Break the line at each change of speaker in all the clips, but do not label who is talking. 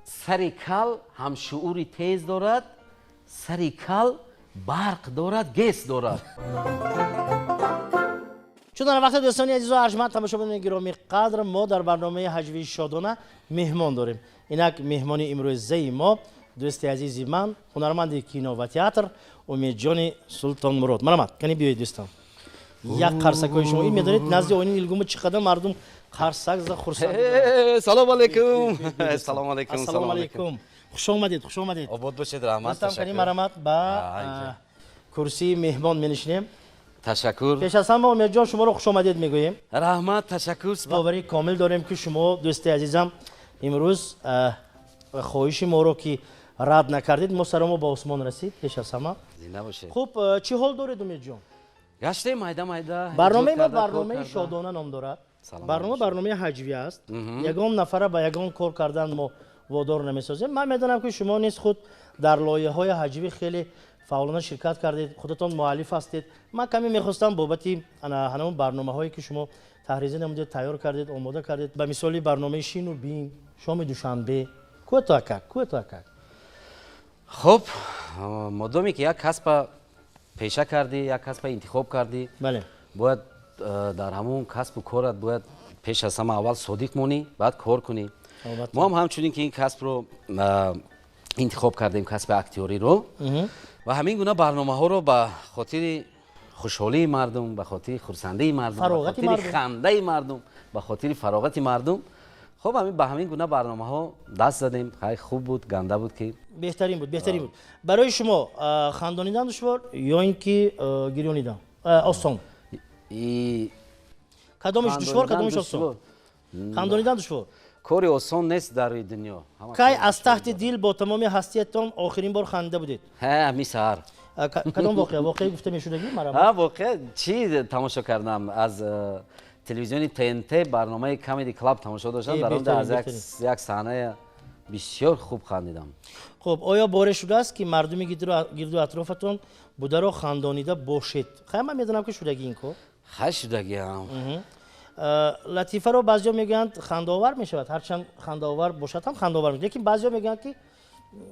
Сари кал ҳам шуури тез дорад, сари кал барқ дорад, ГЭС дорад.
Чун дар вақти дӯстони азизу арҷманд, тамошобинони гиромӣ қадр, мо дар барномаи ҳаҷвии шодона меҳмон дорем. Инак меҳмони имрӯзаи мо дӯсти азизи ман, ҳунарманди кино ва театр Умедҷони Султонмурод. Марҳамат, кани биёед, дӯстон. Як қарсакҳои шумо. Ин медонед, назди оини Нилгума чӣ қадар мардум қарсак зада хурсанд.
Салом алейкум, салом алейкум.
Ассалому алейкум, хуш омадед, хуш омадед.
Обод бошед, раҳмат.
Дӯстам, кани марҳамат, ба курсии меҳмон менишинем.
Ташаккур.
Пеш аз ҳама, Умедҷон, шуморо хушомадед мегӯем.
Раҳмат, ташаккур.
Боварии комил дорем, ки шумо, дӯсти азизам, имрӯз хоҳиши моро ки рад накардед, мо саромо ба осмон расид пеш аз ҳама.
Зинда бошед.
Хуб, чӣ ҳол доред, Умедҷон?
Гаштем майда майда.
Барномаи мо барномаи шодона ном дорад. Барнома барномаи ҳаҷвӣ аст. Ягон нафара ба ягон кор кардан мо водор намесозем. Ман медонам, ки шумо низ худ дар лоиҳаҳои ҳаҷвӣ хеле фаъолона ширкат кардед, худатон муаллиф ҳастед. Ман каме мехостам бобати ҳамон барномаҳое, ки шумо таҳризӣ намудед, тайёр кардед, омода кардед, ба мисоли барномаи «Шину бин», «Шоми душанбе», кӯтоҳакак, кӯтоҳакак.
Хуб, модоме ки як касба пеша кардӣ, як касба интихоб кардӣ, бояд дар ҳамон касбу корат бояд пеш аз ҳама аввал содиқ монӣ, баъд кор кунӣ. Мо ҳам ҳамчунин ки ин касбро интихоб кардем, касби актёриро, ва ҳамин гуна барномаҳоро ба хотири хушҳолии мардум, ба хотири хурсандии мардум, ба хотири хандаи мардум, ба хотири фароғати мардум, хуб, ба ҳамин гуна барномаҳо даст задем. Хай, хуб буд, ганда буд ки.
Беҳтарин буд, беҳтарин буд. Барои шумо хандонидан душвор ё ин ки гирёнидан осон? Кадомиш душвор, кадомиш осон? Хандонидан душвор.
Кори осон нест дар рӯи дунё.
Кай аз таҳти дил бо тамоми ҳастиятон охирин бор хандида будед?
Ҳами саҳар.
Кадом воқеа? Воқеа гуфта мешудагӣ?
Воқеа чӣ тамошо кардам? Аз телевизиони ТНТ барномаи Comedy Club тамошо доштам. Дар онҷа аз як саҳная бисёр хуб хандидам.
Хуб, оё боре шудааст, ки мардуми гирду атрофатон бударо хандонида бошед? Хай, ман медонам, ки шудагӣ ин кор.
Хай, шудагиам.
Латифаро баъзеҳо мегӯянд, хандаовар мешавад. Ҳарчанд хандаовар бошад ҳам, хандаовар, лекин баъзеҳо мегӯянд, ки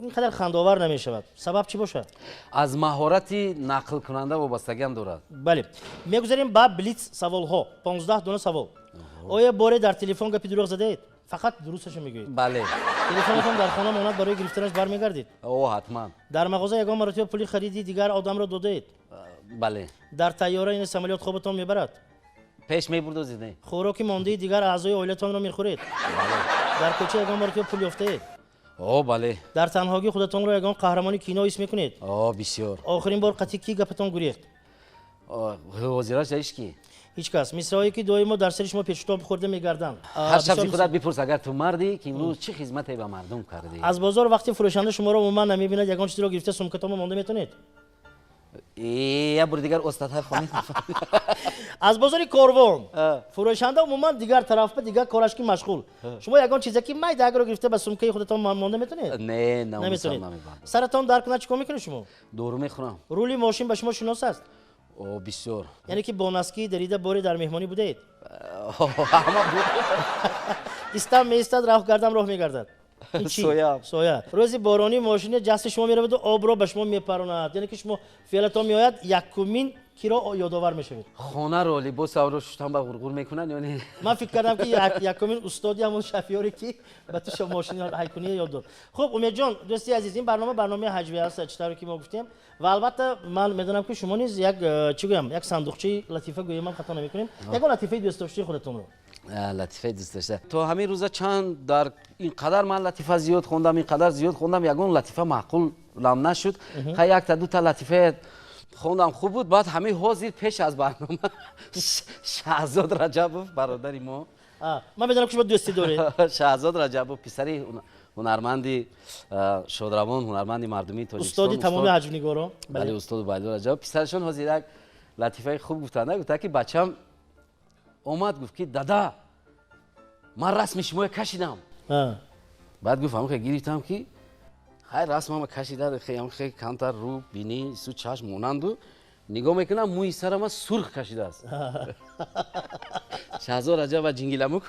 ин қадар хандаовар намешавад. Сабаб чӣ бошад?
Аз маҳорати нақлкунанда вобастагиам дорад.
Бале, мегузарем ба блиц саволҳо, 15 дона савол. Оё боре дар телефон гапи дурӯғ задаед? Фақат дурусташо мегӯед.
Бале.
Телефонатон дар хона монад, барои гирифтанаш бармегардед?
О, ҳатман.
Дар мағоза ягон маротиба пули хариди дигар одамро додаед?
Бале.
Дар тайёра ини самолёт хобатон мебарад?
Пеш мебурду, зине.
Хӯроки мондаи дигар аъзои оилатонро мехӯред? Дар кӯча ягон маротиба пул ёфтаед?
О, бале.
Дар танҳогӣ худатонро ягон қаҳрамони кино ҳис мекунед?
О, бисёр.
Охирин бор қатъи кӣ гапатон гурехт?
Ҳозираш ҳеч ки.
Ҳеҷ кас. Мисраҳое, ки доимо дар сари шумо печутоб хӯрда мегарданд?
Ҳар шаб зи худат бипурс, агар ту мардӣ, ки имрӯз чӣ хизмате ба мардум кардӣ.
Аз бозор вақте фурӯшанда шуморо умуман намебинад, ягон чизеро гирифта сумкатонро монда метавонед?
Як бори дигар остатар хонед.
Аз бозори Корвон фурӯшанда умуман дигар тараф, ба дигар кораш ки машғул, шумо ягон чизе ки майдаагро гирифта ба сумкаи худатон монда метавонед?
Не.
Наметавонед. Саратон дард кунад, чӣ кор мекунед шумо?
Дору мехӯрам.
Рули мошин ба шумо шинос аст?
О, бисёр.
Яъне ки бо носки дарида боре дар меҳмонӣ будаед?
Ҳама буд.
Истам меистад, роҳ гардам роҳ мегардад.
Соя.
Соя. Рӯзи боронӣ мошини ҷасти шумо мераваду обро ба шумо мепаронад, яъне ки шумо феълатон меояд, якумин киро ёдовар мешавед?
Хонаро, либосавро шуштан ба ғурғур мекунанд ё не?
Ман фикр кардам, ки якумин устоди ҳамон шофёре, ки ба ту мошини ҳайкунӣ ёд дод. Хуб, Умедҷон, дӯсти азиз, ин барнома барномаи ҳаҷвӣ аст, чӣ тавре ки мо гуфтем, ва албатта ман медонам, ки шумо низ як, чӣ гӯям, як сандуқчаи латифа гӯям ҳам хато намекунем. Ягон латифаи дӯстдоштаи худатонро.
Латифаи дӯстдошта. То ҳамин рӯза чанд дар ин қадар ман латифа зиёд хондам, ин қадар зиёд хондам, ягон латифа маъқулам нашуд. Хай, якта дута латифа хондам, хуб буд. Баъд ҳамин ҳозир пеш аз барнома Шаҳзод Раҷабов, бародари мо.
Ман медонам, ки шумо дӯстӣ доред.
Шаҳзод Раҷабов, писари ҳунарманди шодравон, ҳунарманди мардумии Тоҷикистон.
Устоди тамоми ҳаҷвнигорон.
Бале, устод Убайдулло Раҷабов, писарашон ҳозир як латифаи хуб гуфтанд. Гуфта, ки бачам омад, гуфт, ки дада, ман расми шумоя кашидам. Баъд гуфт, ҳамхе гирифтам, ки хай, расмама кашида, ҳамхе камтар рӯ, бинӣ, су, чашм монанду. Нигоҳ мекунам, мӯи сарама сурх кашидааст. Шаҳзод Раҷаб ва Ҷингиламук.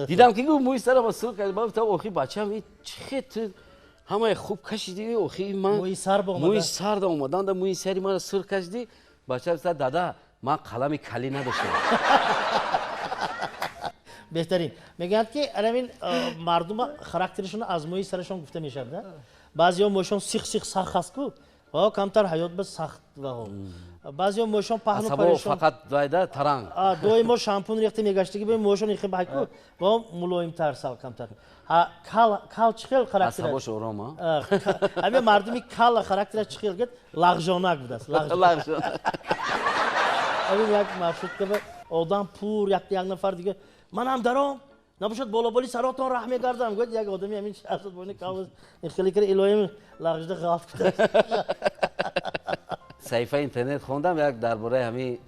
Дидам, ки гуфт, мӯи сарама сурх кашид. Ман гуфтам: «Охи, бачам, чихе ту ҳамаи хуб кашидӣ, охи ман
мӯи сар ба
мӯи сар да омадан да мӯи сари мара сурх кашидӣ?» Бача гуфта: «Дада, ман қалами калӣ надоштам».
Беҳтарин. Мегӯянд, ки анамин мардума характерашон аз мӯи сарашон гуфта мешавад. Баъзеҳо мӯйшон сих сих сахт аст ку, ва камтар ҳаёт ба сахт, ваҳо баъзеҳо мӯйшон паҳну
парешон, фақат вайда таранг.
Доимо шампун рехта мегаштаги, мӯйшон ихи байку ва мулоимтар, сал камтар. Кал, кал чӣ хел характер?
Асабош ором.
Ҳамин мардуми кал характераш чӣ хел? Гет лағжонак будааст. Ҳамин як маршрутка одам пур, як як нафар дига: «Манам даром, набошад болоболи саротон раҳ мегардам», гӯяд. Як одами ҳамин шахс бони кал хеле кара, илоҳим, лағжида ғалт кудааст.
Саҳифаи интернет хондам як дар бораи ҳамин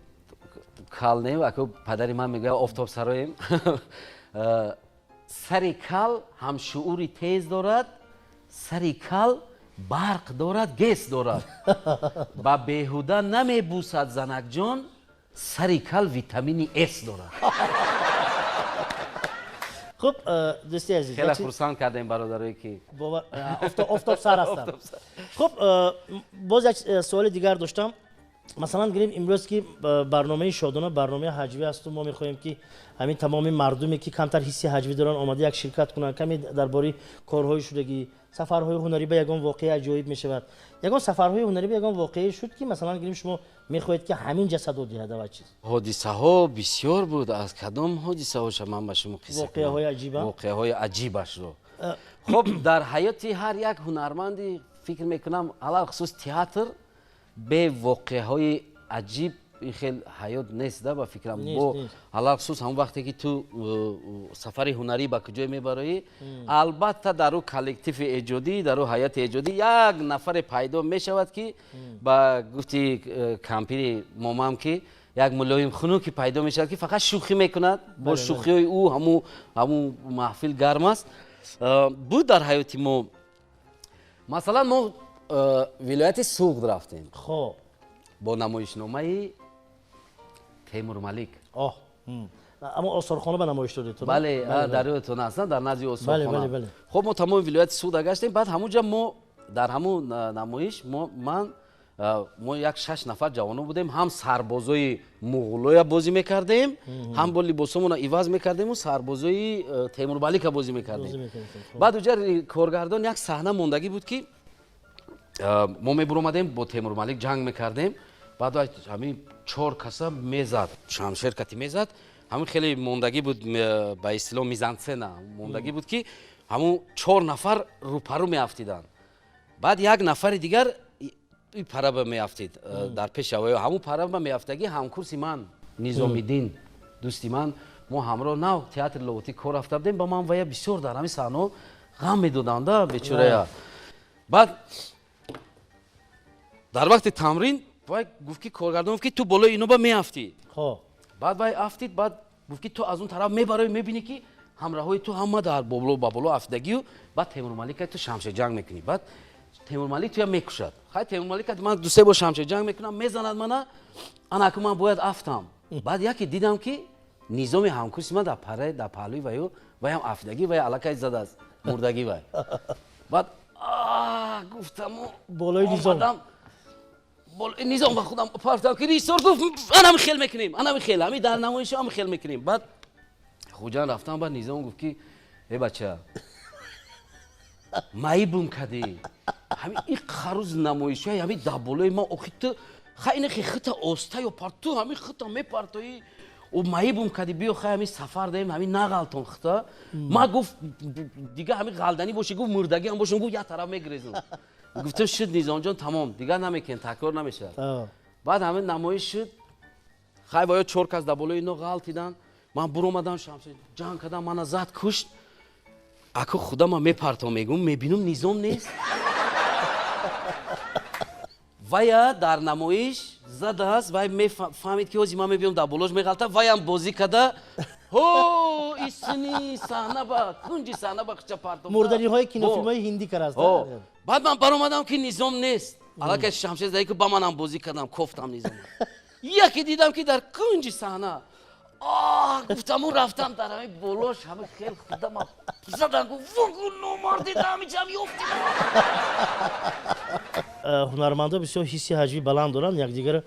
кал. Не, аку падари ман мегӯяд, офтоб сароем. Сари кал ҳам шуури тез дорад, сари кал барқ дорад, ГЭС дорад, ба беҳуда намебусад занакҷон, сари кал витамини С дорад.
Хуб, дӯсти азиз,
хеле хурсанд кардем бародарое, ки
офтоб сар ҳастанд. Хуб, боз як суоли дигар доштам. Масалан, гирем, имрӯз ки барномаи Шодона барномаи ҳаҷвӣ асту мо мехоҳем, ки ҳамин тамоми мардуме, ки камтар ҳисси ҳаҷвӣ доранд, омада як ширкат кунанд. Каме дар бораи корҳои шудагӣ, сафарҳои ҳунарӣ ба ягон воқеаи аҷоиб мешавад, ягон сафарҳои ҳунарӣ ба ягон воқеае шуд, ки масалан гирем, шумо мехоҳед, ки ҳамин ҷа садо диҳад ава чиз?
Ҳодисаҳо бисёр буд. Аз кадом ҳодисаҳоша ман ба шумо қисса?
Воқеаҳои аҷиба.
Воқеаҳои аҷибашро. Хуб, дар ҳаёти ҳар як ҳунарманди, фикр мекунам, алалхусус театр, бе воқеаҳои аҷиб ин хел ҳаёт нест да, ба фикрам. Бо алалхусус ҳамон вақте ки ту сафари ҳунарӣ ба куҷое мебароӣ, албатта дар ӯ коллективи эҷодӣ, дар ӯ ҳайати эҷодӣ як нафаре пайдо мешавад, ки ба гуфти кампири момам, ки як мулоим хунуке пайдо мешавад, ки фақат шӯхӣ мекунад. Бо шӯхиҳои ӯ ҳамун маҳфил гарм аст. Буд дар ҳаёти мо. Масалан, мо вилояти Суғд рафтем бо намоишномаи Темурмалик.
Аммо осорхона ба намоиш додед?
Бале, дар ёдтон аст, дар назди осорхона. Хуб, мо тамоми вилояти Суғда гаштем. Баъд ҳамунҷа мо дар ҳамун намоиш ман, мо як шаш нафар ҷавоно будем, ҳам сарбозои муғулоя бозӣ мекардем, ҳам бо либосомона иваз мекардему сарбозои Темурмалика бозӣ мекардем. Баъд уҷа коргардон як саҳна мондагӣ буд, ки мо мебуромадем, бо Темурмалик ҷанг мекардем. Баъд ҳамин чор каса мезад, шамшер кати мезад. Ҳамин хеле мондагӣ буд, ба истилоҳ мизансцена мондагӣ буд, ки ҳамун чор нафар рӯпарӯ меафтиданд, баъд як нафари дигар параба меафтид дар пеши авоё. Ҳамун параба меафтагӣ ҳамкурси ман Низомиддин, дӯсти ман. Мо ҳамроҳ нав театри Лоҳутӣ кор рафта будем. Ба ман вая бисёр дар ҳамин саҳнаҳо ғам медоданда, бечорая. Баъд дар вақти тамрин вай гуфт, ки коргардон гуфт, ки ту болои ино ба меафтӣ. Баъд вай афтид. Баъд гуфт, ки ту аз он тараф мебарои, мебинӣ, ки ҳамраҳои ту ҳама дар боло ба боло афтидагию, баъд Темурмалика ту шамшерҷанг мекунӣ, баъд Темурмалик туя мекушад. Хай, Темурмалика ман дусе бор шамшерҷанг мекунам, мезанад мана, анаку ман бояд афтам. Баъд яке дидам, ки Низоми ҳамкурси ман дар пара, дар паҳлӯи ваю, ваям афтидагӣ, вай аллакай задааст, мурдагӣ вай. Баъд гуфтаму
болои Низом.
Низом ба худам партам, ки режиссёр гуфт, анами хел мекунем, анами хел, ҳами дар намоишо ҳами хел мекунем. Баъд Хуҷанд рафтам, баъд Низом гуфт, ки э бача, маибум кадӣ, ҳами и қаруз намоишҳои ҳами дар болои ман, охи ту хай инахи хита оста ё парту, ҳами хита мепартоӣ, о маибум кадӣ, биё, хай ҳами сафар даем, ҳами нағалтон хита. Ма гуфт, дига ҳами ғалданӣ боши, гуфт, мурдагӣ ҳам бошам, гуфт, як тараф мегирезум. Гуфтам: «Шуд, Низомҷон, тамом, дигар намекунем, такрор намешавад». Баъд ҳамин намоиш шуд. Хай, воё чор кас дар болои ино ғалтидан, ман буромадам, шамшер ҷанг кардам, мана зад, кушт. Аку худама мепартом, мегум, мебинум, Низом нест. Вая дар намоиш задааст, вай мефаҳмид, ки ҳози ман мебиём, дар болош меғалта. Ваям бозӣ када, ҳо исни саҳна ба кунҷи саҳна ба хича партом.
Мурданиҳои кинофилмҳои ҳиндӣ караст.
Баъд ман баромадам, ки Низом нест. Аллакай шамшер зади, ки ба манам бозӣ кардам, кофтам низом. Яке дидам, ки дар кунҷи саҳна, оҳ, гуфтаму рафтам дар ҳамин болош, ҳами хел худама задан, гуфт: «Вугу номарди, ҳамиҷам ёфти».
Ҳунармандо бисёр ҳисси ҳаҷвӣ баланд доранд, якдигара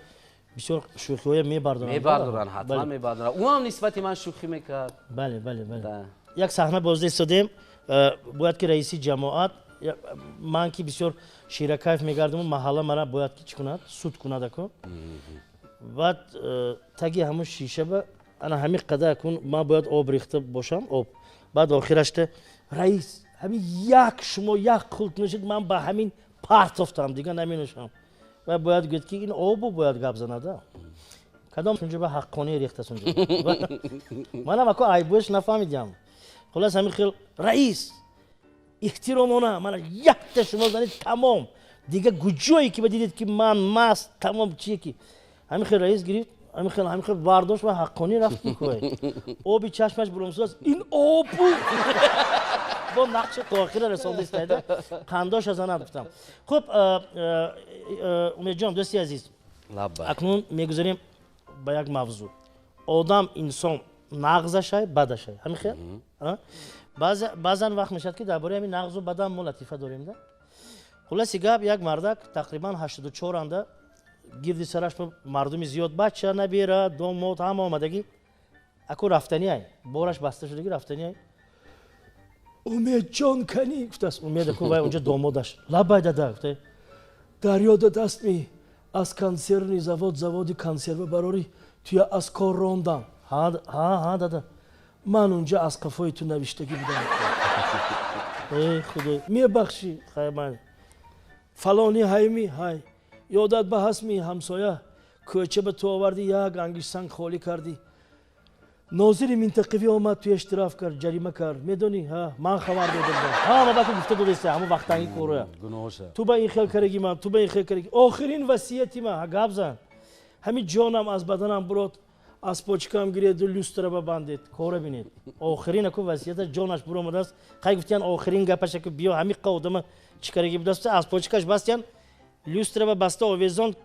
бисёр шӯхиҳоя мебардоранд.
Мебардоранд, ҳатман мебардоранд. Ӯ ҳам нисбати ман шӯхӣ мекард.
бале бале бале Як саҳна бозда истодем, бояд ки раиси ҷамоат, ман ки бисёр ширакайф мегардаму маҳалла мара бояд ки чӣ кунад, суд кунад аку. Баъд таги ҳамун шишаба ана ҳамин қадар акун ман бояд об рехта бошам, об. Баъд охирашта: «Раис, ҳамин як шумо як хулт нӯшед, ман ба ҳамин партофтам, дига наменӯшам». Ва бояд гӯяд, ки ин обу бояд гап занада, кадом унҷо ба ҳаққонӣ рехтаст унҷо. Манам аку айбӯш нафаҳмидям. Хулас, ҳамин хел: «Раис, эҳтиромона, мана якта шумо занед, тамом, дига гуҷое ки ба дидед, ки ман маст, тамом». Чие ки ҳамин хел раис гирифт, ҳамин хел, ҳамин хел бардошт ва ҳаққонӣ рафт, кой оби чашмаш буромсудааст. Ин обу бо нақши то охира расонда истайда, қандоша занад, гуфтам. Хуб, Умедҷон, дӯсти азиз, акнун мегузарем ба як мавзӯъ. Одам, инсон нағзашай, бадашай, ҳамин хел. Баъзан вақт мешавад, ки дар бораи ҳамин нағзу бадам мо латифа дорем да. Хулоси гап, як мардак тақрибан 84 анда, гирди сараш мардуми зиёд, бача, набера, домод, ҳама омадагӣ. Аку рафтаниай, бораш баста шудаги, рафтаниай. «Умедҷон, канӣ», гуфтааст. Умед аку вай унҷа домодаш. «Лабай, дада», гуфта.
«Дар ёдат астми, аз консервный завод, заводи консерва барори, туя аз кор рондам?»
Ҳа, дада.
«Ман унҷа аз қафои ту навиштагӣ будам».
Эй худо!
«Мебахшӣ».
Хай, ман.
«Фалони ҳайми ҳай, ёдат ба ҳастми, ҳамсоя кӯча ба ту оварди, як ангиштсанг холӣ кардӣ, нозири минтақавӣ омад, туя штраф кард, ҷарима кард, медонӣ? Ҳа, ман хабар дода будам».
Ҳама баку гуфта додаиста ҳамун вақтанги короя.
«Ту ба ин хел караги, ман ту ба ин хел караги. Охирин васияти ман,
гап зан.
Ҳамин ҷонам аз баданам бурод, аз почкам гиреду люстра ба бандед».
Кора бинед, охирин аку васията ҷонаш буромадааст. Хай, гуфтиян, охирин гапаша ку биё, ҳамиқа одама чӣ караги будааст, аз почкаш бастиян, люстра ба баста овезон,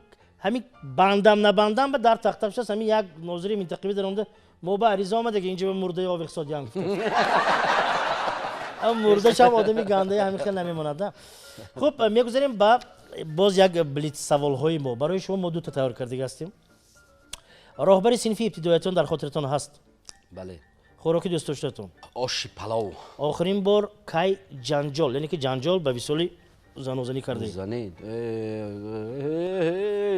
ҳамин бандам набандам ба дар тахтапшаст. Ҳамин як нозири минтақавӣ даромада: «Мо ба ариза омадаги, инҷа ба мурдаи овехсодиян», гуфта. Мурдашам одами гандаи ҳамин хел намемонад. Хуб, мегузарем ба боз як блиц саволҳои мо. Барои шумо мо дута тайёр кардага ҳастем. Роҳбари синфи ибтидоятон дар хотиратон ҳаст?
Бале.
Хӯроки дӯстдоштаатон?
Оши палов.
Охирин бор кай ҷанҷол, яъне ки ҷанҷол ба висоли занозанӣ кардаед?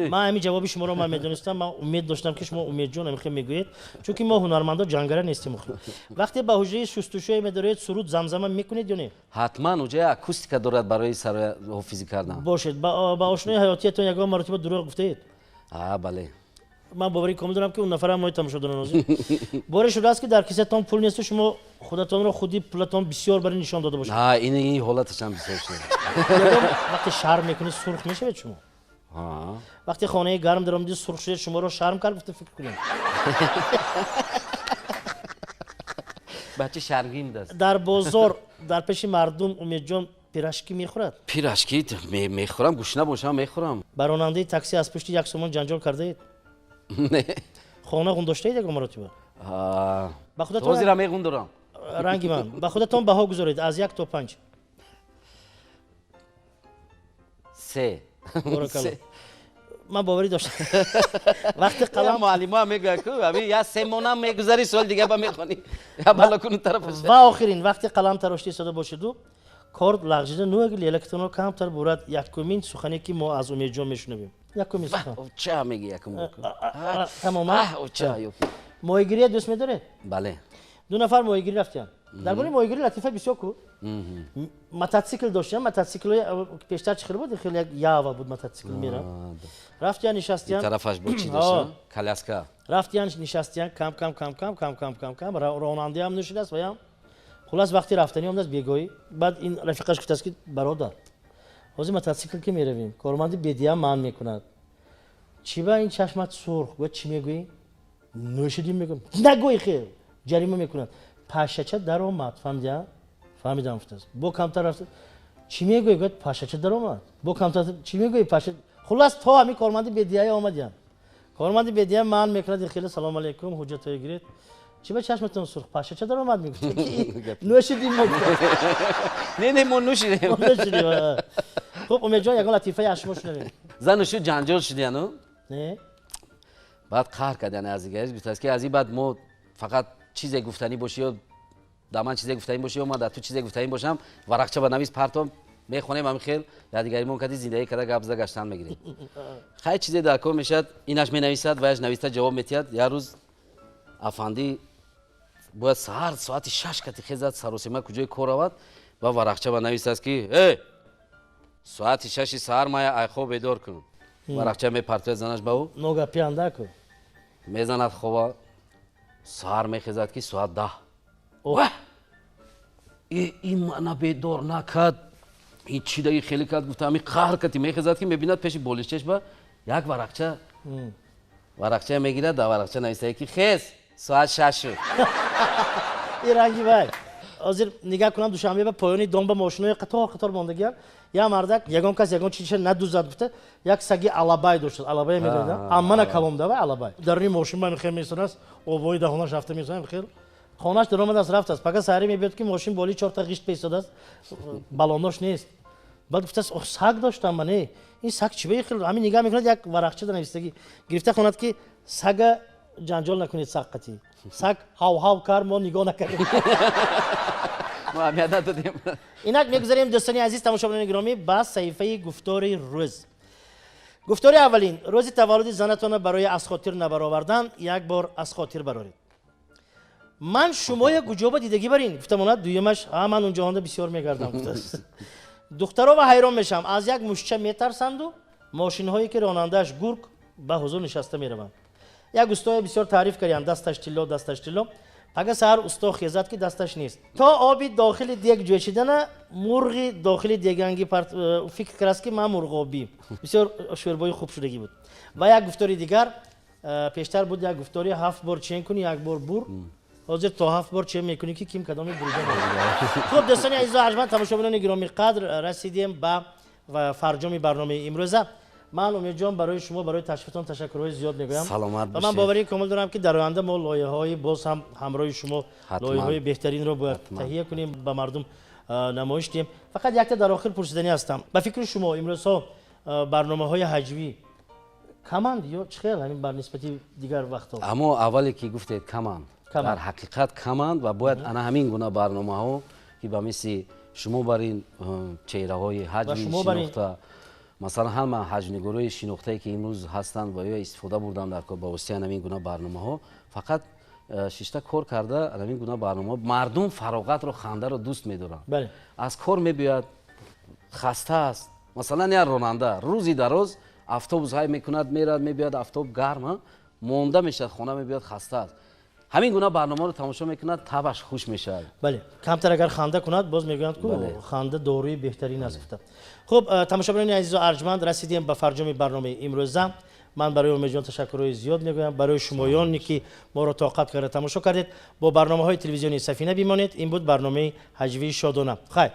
Ман ҳамин ҷавоби шуморо ман медонистам, ман умед доштам, ки шумо, Умедҷон, ҳамин хел мегӯед, чунки мо ҳунармандо ҷангара нестем. Вақте ба ҳуҷраи шустушӯе медароед, суруд замзама мекунед ё не?
Ҳатман, уҷая акустика дорад барои ҳофизӣ кардан.
Бошед. Ба ошнои ҳаётиятон ягон маротиба дурӯғ гуфтаед?
А, бале.
Ман боварӣ комил дорам, ки он нафарам мои тамошо доранд ҳозир. Боре шудааст, ки дар кисатон пул несту шумо худатонро худи пулатон бисёр бари нишон дода бошед?
Ин ҳолаташам бисёр шуд.
Вақте шарм мекунед, сурх мешавед шумо? Вақте хонаи гарм даромадӣ, сурх шудед, шуморо шарм кард, гуфта фикр кунем.
Бача шармгин будааст.
Дар бозор дар пеши мардум Умедҷон пирожки мехӯрад?
Пирожки мехӯрам, гушна бошам, мехӯрам.
Ба ронандаи такси аз пушти як сомон ҷанҷол кардаед?
Не.
Хона ғундоштаед ягон маротиба?
Ба худатон ҳозира меғундорам.
Ранги ман. Ба худатон баҳо гузоред аз 1 то 5.
3.
Ман боварӣ доштам, вақте қалам
Муаллима мегӯяд ку ами я се монам мегузари, соли дига ба мехонӣ, я бало куну тарафаш.
Ва охирин, вақте қалам тарошта истода бошеду кор лағжида нӯги лелакатонро камтар бурад, якумин сухане, ки мо аз Умедҷон мешунавем, якумин сухан?
Ча меги якум?
Тамоман. Моҳигирия дӯст медоред?
Бале.
Ду нафар моҳигирӣ рафтиянд. Дар бораи моҳигирӣ латифа бисёр ку. Мотоцикл доштиян, мотоциклҳои пештар чӣ хел буд, хеле як ява буд, мотоцикл мера рафтиян, нишастиян.
Тарафаш бо чӣ дошта, коляска.
Рафтиян, нишастиян, кам кам кам кам кам кам кам кам, ронандаам нӯшидааст ваям. Хулас, вақти рафтанӣ омадааст бегоҳӣ. Баъд ин рафиқаш гуфтааст, ки бародар, ҳозир мотоцикл ки меравем, корманди бедия манъ мекунад. Чӣ ба ин чашмат сурх? Гӯяд: «Чӣ мегӯӣ? Нӯшидим», мегӯям. «Нагӯи, хел ҷарима мекунад». Пашача даромад, фаҳмидия? «Фаҳмидам», гуфтааст. Бо камтар рафта Чӣ мегӯӣ? Гуфт, пашача даромад. Бо камтар чӣ мегӯӣ, паша. Хуллас, то ҳамин корманди бедияя омадиян. Корманди бедия ман мекунад хеле: «Салом алейкум, ҳуҷҷатҳое гиред». «Чӣ ба чашматон сурх? Пашача даромад?» Мегуфт, нӯшидим мо.
Не, мо нӯшидем.
Хуб, Умедҷон, ягон латифаи аз шумо шунавем.
Зану шу ҷанҷол шудияну
Не.
Баъд қаҳр кардян аз дигариш, гуфтааст, ки аз ин баъд мо фақат чизе гуфтанӣ бошӣ ё дар ман чизе гуфтанӣ бошӣ ё ман дар ту чизе гуфтанӣ бошам, варақча ба навис, партом, мехонем. Ҳамин хел якдигаримон кади зиндагӣ карда, гап зада гаштан мегирем. Хай, чизе дар кор мешавад, инаш менависад, ваяш нависта ҷавоб метиҳад. Як рӯз афандӣ бояд саҳар соати 6 кати хезад, саросема куҷои кор равад ва варақча ба нависааст, ки э, соати 6-и саҳар мая айхоб бедор кун. Варақча мепартояд занаш ба ӯ.
Нога пияндаку.
Мезанад хова. Саҳар мехезад, ки соат 10. Ин мана бедор накард, ин чӣ даги хеле кард, гуфта, ҳами қаҳр кати мехезад, ки мебинад, пеши болишчаш ба як варақча. Варақча мегирад, дар варақча нависае, ки хез, соат 6 шуд.
И ранги вай, ҳозир нигаҳ кунам, Душанбе ба поёни дом ба мошинои қатор қатор мондагиам. Як мардак, ягон кас ягон чиза надузад гуфта, як саги алабай дошт. Алабай медонидам, аммана каломда вай алабай даруни мошин ба мехел месонааст, обои даҳонаш рафта месонад, хел хонаш даромадааст, рафтааст. Пага саҳаре мебиёд, ки мошин боли чорта ғишт песодааст, балонош нест. Баъд гуфтааст: «Ох, саг доштам ман, э ин саг чӣ ба хел?» Ҳамин нигаҳ мекунад, як варақча навистагӣ. Гирифта хонад, ки сага ҷанҷол накунед, саг қатӣ, саг ҳав-ҳав кар, мо нигоҳ накардем.
Мо аҳамият надодем.
Инак мегузарем, дӯстони азиз, тамошобинони гиромӣ, ба саҳифаи гуфтори рӯз. Гуфтори аввалин: рӯзи таваллуди занатонро барои аз хотир набаровардан як бор аз хотир бароред. Ман шумоя гуҷоба дидагӣ барин гуфтамонад. Дуюмаш: «А, ман унҷоҳонда бисёр мегардам», гуфтааст. Духтаро ва ҳайрон мешавам, аз як мушча метарсанду мошинҳое, ки ронандааш гург, ба ҳузур нишаста мераванд. Як устое бисёр таъриф кардям: дасташ тилло, дасташ тилло. Пага саҳар усто хезад, ки дасташ нест. То оби дохили дег ҷӯшидана, мурғи дохили деганги фикр кардааст, ки ман мурғобӣ. Бисёр шӯрбои хуб шудагӣ буд. Ва як гуфтори дигар: пештар буд як гуфтори: ҳафт бор чен кунӣ, як бор бур. Ҳозир то ҳафт бор чен мекунӣ, ки ким кадоми бурида. Хуб, дӯстони азизу арҷманд, тамошобинони гиромӣ қадр, расидем ба фарҷоми барномаи имрӯза. Ман, Умедҷон, барои шумо, барои ташрифатон ташаккурҳои зиёд мегӯям.
Саломат.
Ва ман боварии комил дорам, ки дар оянда мо лоиҳаҳои боз ҳам ҳамроҳи шумо, лоиҳаҳои беҳтаринро бояд таҳия кунем, ба мардум намоиш диҳем. Фақат якта дар охир пурсиданӣ ҳастам: ба фикри шумо, имрӯзҳо барномаҳои ҳаҷвӣ каманд ё чӣ хел, ҳамин бар нисбати дигар вақтҳо?
Аммо аввале ки гуфтед, каманд, дар ҳақиқат каманд ва бояд ана ҳамин гуна барномаҳо, ки ба мисли шумо бар ин чеҳраҳои ҳаҷви шинохта, масалан, ҳама ҳаҷвнигорои шинохтае, ки имрӯз ҳастанд ва ё истифода бурдан дар кор, ба воситаи ҳамин гуна барномаҳо фақат шишта кор карда, ҳамин гуна барномаҳо мардум фароғатро, хандаро дӯст медоранд. Аз кор мебиёяд, хаста аст. Масалан, як ронанда рӯзи дароз автобус ҳай мекунад, мерад, мебиёяд, автобус гарм монда мешавад, хона мебиёяд, хаста аст, ҳамин гуна барномаро тамошо мекунад, табаш хуш мешавад.
Бале, камтар агар ханда кунад, боз мегӯянд ку, ханда доруи беҳтарин аст, гуфта. Хуб, тамошобинони азизу арҷманд, расидем ба фарҷоми барномаи имрӯза. Ман барои Умедҷон ташаккурҳои зиёд мегӯям, барои шумоёне, ки моро тоқат карда тамошо кардед. Бо барномаҳои телевизиони Сафина бимонед. Ин буд барномаи ҳаҷвии шодона. Хайр.